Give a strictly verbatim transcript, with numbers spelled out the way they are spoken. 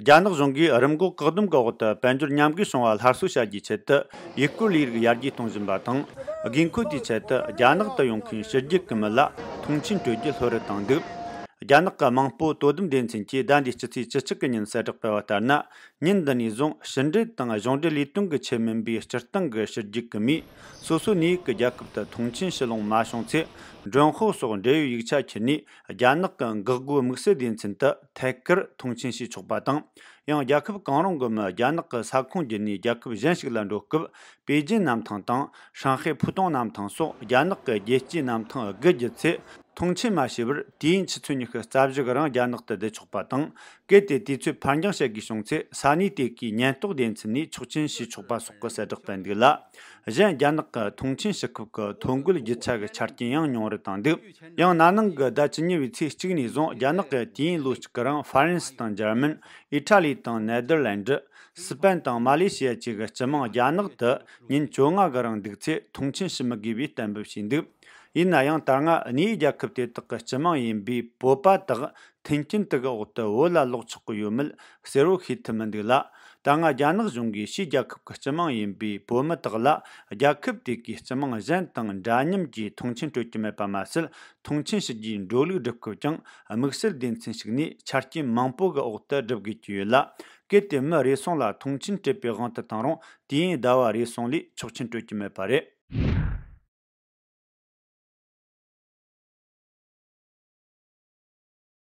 རྒྱ་ནག་གཞུང་གིས་རིམས་འགོག་བཀག་སྡོམ་གྱི་འོག་ཏུ་དཔལ་འབྱོར་ཉམས་རྒུད་བྱུང་བ་སླར་གསོ་བྱ་རྒྱུའི་ཆེད་དུ་ཡུལ་སྐོར་ལས་རིགས་ཡར་རྒྱས་གཏོང་བཞིན་པ་དང་། དགོས་མཁོ་དེའི་ཆེད་དུ་རྒྱ་ནག་ཏུ་ཡོང་མཁན་ཕྱི་རྒྱལ་གྱི་མི་ལ་མཐོང་ཆེན་སྤྲོད་རྒྱུ་ལྷོད་རུ་བཏང་འདུག་རྒྱ་ནག་གི་དམངས་གཙོ་དོ་དམ་སྡེ་ཚན་གྱིས་ཟླ་འདིའི་སྤྱི་ཚེས་བཅུ་གཅིག་གི་ཉིན་གསལ་བསྒྲགས་སྤེལ་བ་ལྟར་ན། ཉིན་འདི་ནས་བཟུང་ཕྱི་འབྲེལ་དང་གཞུང་འབྲེལ་ལས་དོན་གྱི་ཆེད་མིན་པའི་སྤྱིར་བཏང་གི་ཕྱི་རྒྱལ་གྱི་མིས་སོ་སོའི་གནས་ཡུལ་གྱི་རྒྱལ་ཁབ་ཏུ་མཐོང་ཆེན་ཞུ་ལོང་མ་བྱུང་ཚེ། མགྲོན་ཤོག་སོགས་འབྲེལ་ཡོད་ཡིག་ཆ་ཁྱེར་ནས་རྒྱ་ནག་གི་འགག་སྒོའི་དམིགས་བསལ་སྡེ་ཚན་དུ་ཐད་ཀར་མཐོང་ཆེན་བྱས་ཆོག་པ་དང་། ཡང་རྒྱལ་ཁབ་གང་རུང་གི་མི་རྒྱ་ནག་གི་ས་ཁོངས་བརྒྱུད་ནས་རྒྱལ་ཁབ་གཞན་ཞིག་ལ་འགྲོ་སྐབས། པེ་ཅིན་གནམ་ཐང་དང་ཧྲང་ཧའེ་ཕུའུ་ཏུང་གནམ་ཐང་སོགས་རྒྱ་ནག་གི་རྒྱལ་སྤྱིའི་གནམ་ཐང་དགུ་བརྒྱུད་ཚེ། མཐོང་ཆེན་མ་བྱས་པར་དུས་ཡུན་ཆུ་ཚོད་ཉི་ཤུ་རྩ་བཞི་གི་རིང་རྒྱ་ནག་ཏུ་བསྡད་ཆོག་པ་དང་། གལ་ཏེ་དུས་ཚོད་ཕར་འགྱངས་བྱེད་དགོས་བྱུང་ཚེ། ས་གནས་དེ་གའི་ཉེན་རྟོག་སྡེ་ཚན་ནས་ཆོག་མཆན་ཞུས་ཆོག་པ་སོགས་ཀྱི་གསལ་བསྒྲགས་སྤེལ་འདུག་ལ། གཞན་རྒྱ་ནག་གི་མཐོང་ཆེན་ཞུ་སྐབས་ཀྱི་ཐོ་འགོད་རྒྱུ་ཆ་གི་ཆ་རྐྱེན་ཡང་ཉུང་རུ་བཏང་འདུག་ཡང་ན་ནིང་གི་ཟླ་བཅུ་གཉིས་པའི་ཚེས་གཅིག་ནས་བཟུང་རྒྱ་ནག་གིས་དུས་ཡུན་ལོ་གཅིག་གི་རིང་ཧྥ་རན་སི་དང་འཇར་མན། ཨི་ཊ་ལི་དང་ནེ་དར་ལེན་ཌི། སི་པན་དང་མ་ལེ་ཤི་ཡ་བཅས་ཀྱི་སྤྱི་དམངས་རྒྱ་ནག་ཏུ་ཉིན་བཅོ་ལྔ་གི་རིང་འདུག་ཚེ་མཐོང་ཆེན་ཞུ་མི་དགོས་པའི་གཏན་འབེབས་བྱས་འདུག་ཡིན་ན་ཡང་ད་སྔ་གནས་ཡུལ་རྒྱལ་ཁབ་དེ་དག་གི་སྤྱི་དམངས་ཡིན་པའི་བོད་པ་དག་མཐུན་རྐྱེན་དེ་གའི་འོག་ཏུ་བོད་ལ་ལོག་ཆོག་གི་ཡོད་མེད་གསལ་བོ་ཤེས་ཐུབ་མི་འདུག་ལ། ད་སྔ་རྒྱ་ནག་གཞུང་གིས་ཕྱིའི་རྒྱལ་ཁབ་ཀྱི་སྤྱི་དམངས་ཡིན་པའི་བོད་མི་དག་ལ་རྒྱལ་ཁབ་དེ་གའི་སྤྱི་དམངས་གཞན་དང་འདྲ་མཉམ་གྱིས་མཐོང་ཆེན་སྤྲོད་ཀྱི་མེད་པ་མ་ཟད། མཐོང་ཆེན་ཞུ་རྒྱུའི་འགྲོ་ལུགས་སྒྲུབ་སྐབས་ཀྱང་དམིགས་བསལ་སྡེ་ཚན་ཞིག་ནས་ཆ་རྐྱེན་མང་པོ་གི་འོག་ཏུ་སྒྲུབ་དགོས་ཀྱི་ཡོད་ལ། གལ་ཏེ་མི་རེ་ཟུང་ལ་མཐོང་ཆེན་སྤྲད་པའི་དབང་དུ་བཏང་རུང་དུས་ཡུན་ཟླ་བ་རེ་ཟུང་ལས་ཆོག་མཆན་སྤྲོད་ཀྱི་མེད་པ་རེད།